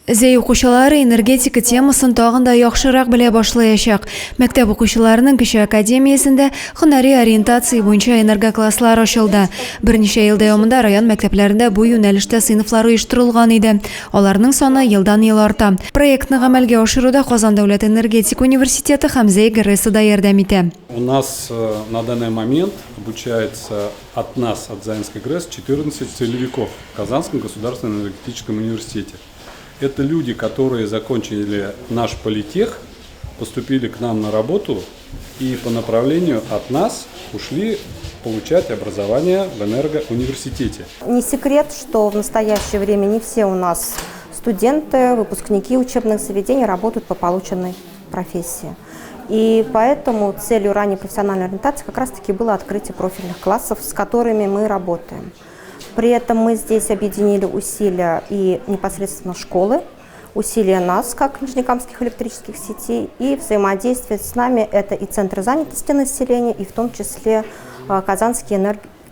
Зәй укучылары энергетика темасын тагын да яхшырак белә башлаячак. Мәктәп укучыларының кече академиясендә һөнәри ориентация буенча энергокласслар ачылды. Берничә ел дәвамында район мәктәпләрендә бу юнәлештә сыйныфлар оештырылган иде. Аларның саны елдан-ел арта. Проектны гамәлгә ашыруда Казан дәүләт энергетика университеты һәм Зәй ГРЭСы да ярдәм итә. У нас на данный момент обучается от нас, от Заинской ГРЭС, 14 целевиков в Казанском государственном энергетическом университете. Это люди, которые закончили наш политех, поступили к нам на работу и по направлению от нас ушли получать образование в энергоуниверситете. Не секрет, что в настоящее время не все у нас студенты, выпускники учебных заведений работают по полученной профессии. И поэтому целью ранней профессиональной ориентации как раз-таки было открытие профильных классов, с которыми мы работаем. При этом мы здесь объединили усилия и непосредственно школы, усилия нас, как Нижнекамских электрических сетей, и взаимодействие с нами – это и центры занятости населения, и в том числе Казанский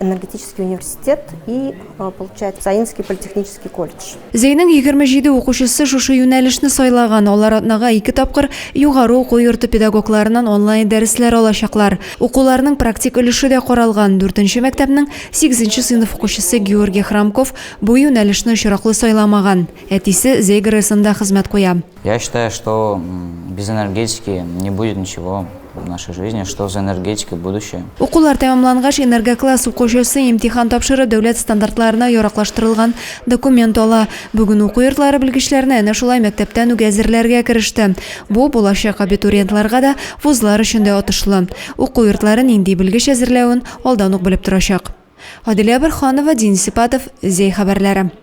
энергетический университет и, получается, Заинский политехнический колледж. Зәйнең 27 укучысы шушы юнәлешне сайлаган. Алар атнага ике тапкыр югары уку йорты педагогларыннан онлайн дәресләр алачаклар. Укуларның практик өлеше дә каралган. Дүртенче мәктәпнең сигезенче сыйныф укучысы Георгий Храмков бу юнәлешне очраклы сайламаган. Әтисе Зәй ГРЭСында хезмәт куя. Я считаю, что без энергетики не будет ничего в нашей жизни, что за энергетика будущее. Укулар тәмамлангач, энергокласс укучысы имтихан тапшырып, дәүләт стандартларына яраклаштырылган документ ала. Бүген уку йортлары белгечләрне әнә шулай мәктәптән үк әзерләргә кереште. Бу булачак абитуриентларга да, вузлар өчен дә отышлы. Уку йортлары нинди белгеч әзерләвен алдан ук белеп торачак. Адилә Борһанова, Денис Ипатов, Зәй хәбәрләре.